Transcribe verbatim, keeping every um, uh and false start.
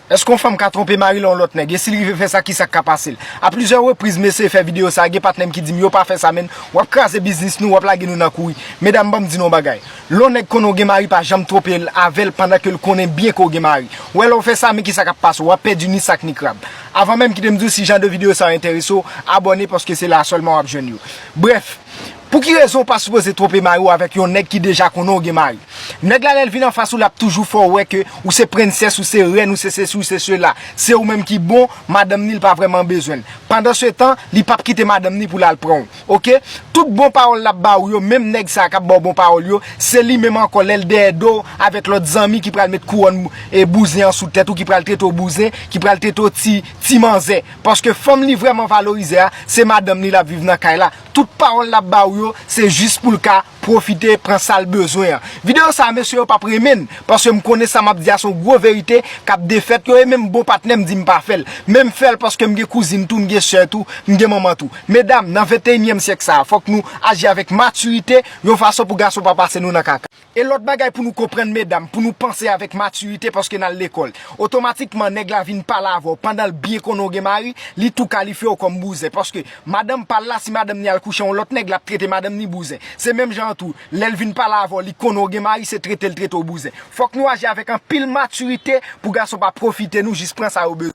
Èske yon fanm ka twonpe mari l yon lòt nèg? E si l rive fè sa, kisa k ka pase l? A plizyè repriz, m eseye fè videyo sa, gen patnè m ki di m yo pa fè sa, men w ap kraze biznis nou, w ap lage nou nan kouri. Medam, ban m di nou yon bagay. Lè yon nèg konnen w gen mari, pa janm twonpe l avè l pandan ke l konnen byen ke w gen mari. W wè lè w fè sa, men kisa k ap pase w? W ap pèdi ni sak ni krab. Avan menm kite m di w si jan de videyo sa yo enterese w, abòne paske se la sèlman w ap jwenn yo. Brèf, pou ki rezon w pa sipoze twonpe mari w avèk yon nèg ki deja konnen w gen mari? Nèg la lè l vin anfas ou, l ap toujou fè w wè ke ou se prensès, ou se rèn, ou se sesi, ou se sela. Se ou menm ki bon, madanm ni l pa vrèman bezwen l. Pandansetan, li p ap kite madanm ni pou l al pran w. Oke? Tout bon pawòl l ap ba ou yo, menm nèg sa a k ap ba w bon pawòl yo, se li menm ankò lè l dèyè do w avèk lòt zanmi ki pral met kouwòn e bouzen an sou tèt ou, ki pral trete w bouzen, ki pral trete w ti, ti manzè. Paske fanm li vrèman valorize a, se madanm ni l ap viv nan kay la. Tout pawòl l ap ba ou yo, se jis pou l ka pwofite pran sa l bezwen an. Videyo sa a, mesye yo p ap renmen l, paske m konnen sa m ap di a se yon gwo verite k ap defèt yo, e menm bon patnè m di m pa fè l. Men m fè l paske m gen kouzin tou, m gen sè tou, m gen manman tou. Medam, nan venteyinyèm syèk sa a, fòk nou aji avèk matirite, yon fason pou gason pa pase nou nan kaka. E lòt bagay pou nou konprann, medam, pou nou panse avèk matirite paske n al lekòl. Otomatikman, nèg la vin pale avè w pandan l byen konnen w gen mari, li tou kalifye w kòm bouzen. Paske madanm pa l la, si madanm ni al kouche yon lòt nèg, l ap trete madanm ni bouzen. Se menm jan an tou, lè l vin pale avè w, li konnen w gen mari, se trete l trete w bouzen. Fòk nou aji avèk anpil matirite pou gason pa pwofite nou, jis pran sa yo bezwen.